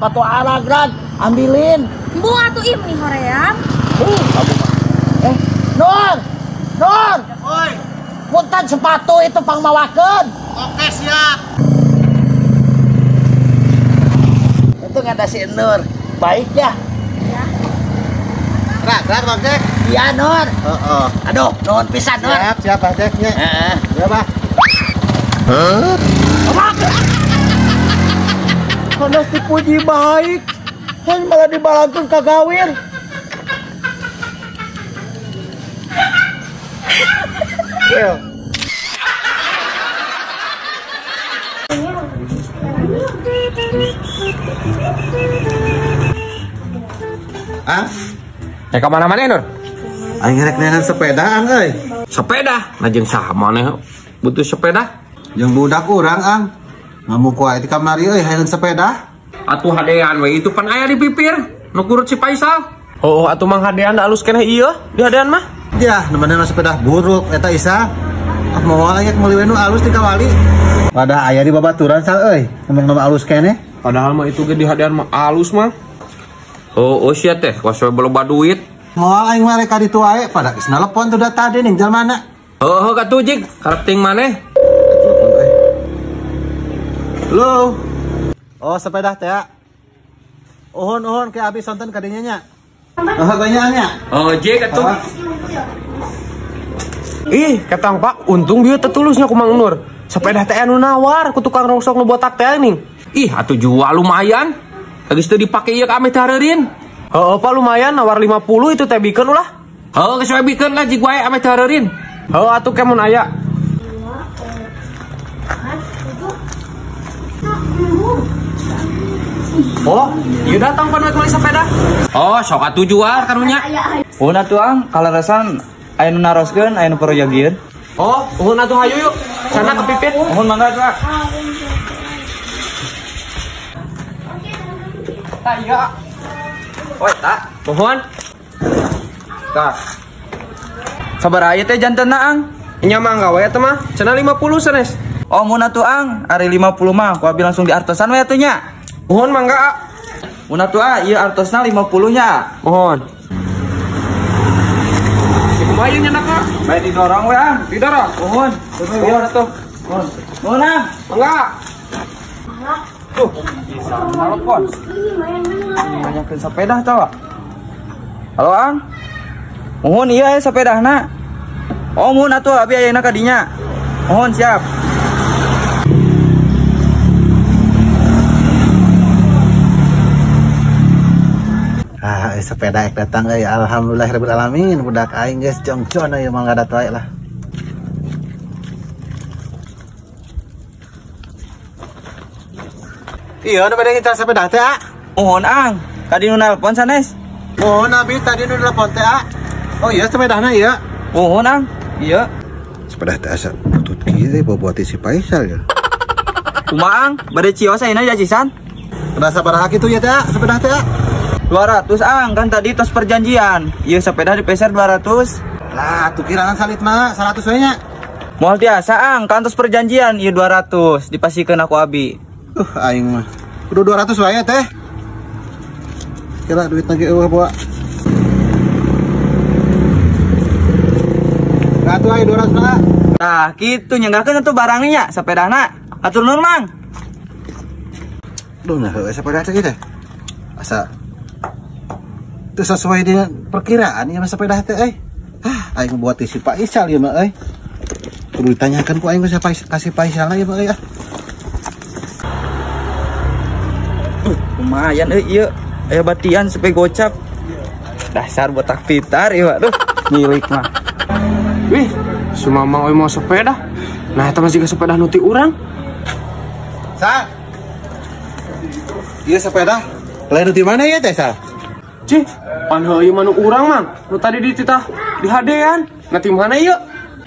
Sepatu aragran, ambilin. Embung atuh ih meni hoream. Kamu mah. Nur. Nur. Oi. Punten sepatu itu pangmawakeun. Oke, siap. Itu ada si Nur. Baik ya? Ya. Ragran Bang Jack. Iya, Nur. Heeh. Aduh, nuhun pisan, Nur. Siap, siap Bang Jack nya. Heeh. Ya, Bah. Hah? Konos dipuji baik, kan malah dibalangkeun ka gawir. Well. Ah? Ya ke mana-mana Nur? Aing rek neangan sepedaan euy. Sepeda? Nah jeung saha maneh butuh sepeda? Jeung budak urang ang. Ngamuk wae di kamari euy hayang sepeda. Atuh hadean we itu pan aya di pipir nu kurut si Faisal. Oh, atuh mang hadean da alus keneh ieu di hadean mah. Ya, nemenan sepeda buruk eta Isa. Ah moal aya meuli we nu alus di kawali. Padahal aya di babaturan sal euy, ngomong nama alus keneh. Padahal mah itu ge di hadean mah alus mah. Oh, sia teh kos we loba duit. Moal aing mah rek ka ditu wae, pada geus nelepon tuh da tadi ning jalmana. Heuh, katuh jig, karep ting maneh. Telepon euy. Halo. Oh, sepeda teh. Uhun-uhun ke abi sonten ka dinya nya. Oh, banyak nya. Oh, jig atuh. Ih, ketang Pak, untung bieu teh tulusnya ku Mang Nur. Sepeda teh anu nawar ku tukang rongsok nu botak teh ning. Ih, atuh jual lumayan. Geus teu dipake ieu ka ameh teh hareureun. Heeh, Pak lumayan nawar 50 itu teh bikeun ulah. Heuh, geus we bikeun lah jig wae ameh teh hareureun. Heuh, atuh ke mun aya. Oh, ieu datang pan meuli sepeda. Oh, sok atuh jual karunya. Uhun atuh ang, kalarasan aya nu naroskeun, aya nu perojagieun. Oh, uhun atuh hayu yuk. Sana ke pipit. Uhun mangga atuh. Tah iya. Oh, tak. Mohon. Tah. Sabaraha ieu teh jantenna ang? Nya mangga we teh mah. Cenah 50 sanes. Oh, mun atuh ang, ari 50 mah ku abi langsung diartosan we atuh nya. Mohon mangga. Mun atuh ah, ieu artosna 50 nya. Mohon. Kumaha ieu nyandak ka? Bae didorong we ang. Didorong. Mohon. Mohon atuh. Mohon. Mohon ang. Mangga. Tuh, bisa telepon. Nanyakeun sepeda tawa. Halo ang. Mohon ieu aya sepedahna. Oh, mun atuh abi ayeuna ka dinya. Mohon siap. Ah, sepeda ek datang euy. Alhamdulillahirabbil alamin. Budak aing geus jongjon euy mangga dat wae lah. Iya, nu bade ngincar sepeda teh, ah. Mohon ang, tadi nu nelpon sanes. Mohon abi tadi nu nelpon teh, ah. Oh iya sepedahna iya. Mohon ang, iya. Sepeda teh asa butut kieu euy boboat si Faisal ya. Kumaha ang, bade cios ayeuna jajisan? Rasa sabaraha kitu ya teh, sepeda teh, ah? 200 ang, kan tadi tos perjanjian. Ieu sepeda dipeser 200. Lah, tuh kiraan salit mah 100 we nya. Moal tiasa ang, kan tos perjanjian ieu 200 dipasikeun aku abi. Aing mah. Kudu 200 wae teh. Kira duit lagi eueuh bawa. Atuh aya 200 mah. Tah, kitu nyenggahkeun atuh barangnya nya, sepedana. Atur nuhun, Mang. Duh, nah heueuh sepeda teh teh. Asa teu sesuai dengan perkiraan ieu mah sepeda teh euy. Ah, aing buat si Pak Isal ieu mah euy. Kudu ditanyakeun ku aing ka si Faisal ieu mah euy ah. Lumayan euy ieu aya batian sampai gocap. Dasar botak pitar ieu tuh milik mah. Wih, si Mamang euy mau sepeda. Nah, eta mah jiga sepeda nu ti urang. Sa. Ieu sepeda lain nu ti mana ieu teh, Sa? Cih, pan heueuh mah nu urang, Mang. Nu tadi dititah di hadean. Nah ti mana ieu?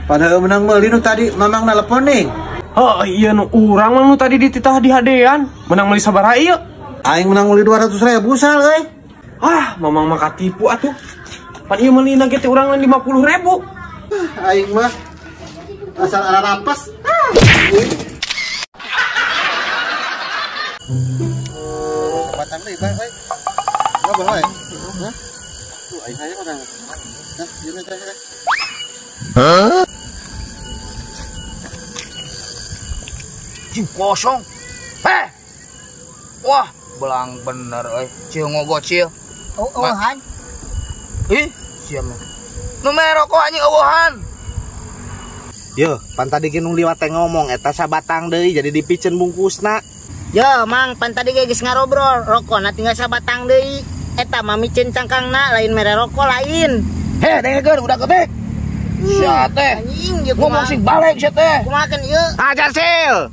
Pan heueuh menang meuli nu tadi Mamang nelepon nih. Heuh, ieu nu urang Mang nu tadi dititah di hadean. Menang meuli sabaraha ieu? Aing menang meuli 200.000 sal euy. Ah, Mamang mah katipu atuh. Pan ieu meulina ge teh urang lain 50.000. Aing mah asal ararapas. Sabatang deui bang euy. Ngobrol we. Hah? Tuh aing hayang urang. Hah, ieu teh. Hah? Jing kosong. Heh. Wah, belang bener euy. Cil ngogocil. Eueuhan. Ih, sia mah. Nu mere rokok anjing eueuhan. Yo, pan tadi ge nu liwat teh ngomong eta sabatang deui jadi dipiceun bungkusna. Yo, Mang, pan tadi ge geus ngarobrol, rokona tinggal sabatang deui. Eta mah miceun cangkangna lain mere rokok lain. Heh, dengekeun udah ketik. Sia teh. Anjing ieu ngomong sing balik sia teh. Kumaha keun ieu? Ajar sil.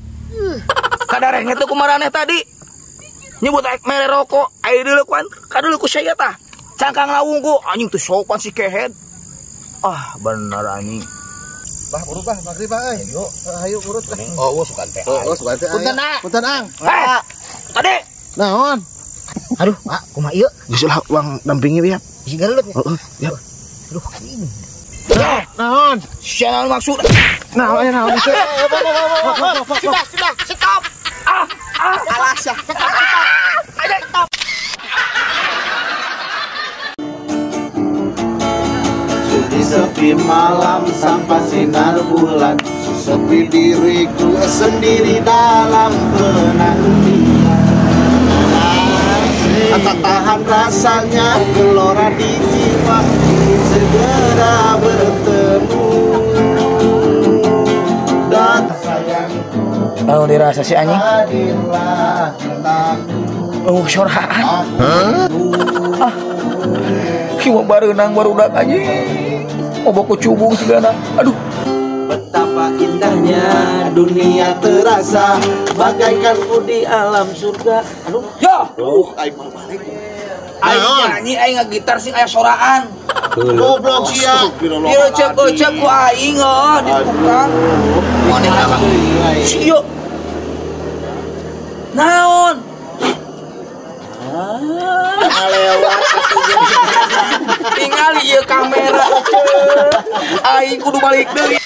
Kadarengnya tuh kumaraneh tadi. Nyebut mere rokok, aya deuleu kuan, kadeuleu ku sia tah. Cangkang lawungku anjing teu sopan si kehed. Ah, bener anjing. Bah, urut bah, maghrib bah euy. Ayo, hayu urut. Oh, sukan teh. Oh, sukan teh. Punten, ah. Punten, Ang. Eh, tadi. Naon? Aduh, Pak, kumaha ieu? Geus lah uang dampingi ya. Bisi gelut nya. Heeh, ya. Aduh, anjing. Naon? Sia naon maksud? Naon aya naon itu? Sudah, sudah, stop. Ah, ah. Alah, stop, stop. Aja stop. Di sepi malam sampai sinar bulan, sepi diriku sendiri dalam penantian. Tak tahan rasanya gelora di jiwa, ingin segera bertemu. Dan sayangku, oh dirasa si anjing. Hadirlah cintaku. Oh soraan. Ah, kiwa bareunang barudak anjing. Obok kucubung segala. Aduh. Betapa indahnya dunia terasa bagaikan ku di alam surga. Aduh. Ya. Aing mau balik. Aing nyanyi aing ngagitar sing aya soraan. Goblok sia. Ieu cek-cek ku aing heuh di tukang. Mun sia. Naon? Lewat tinggal ieu kamera. Aing kudu balik deui.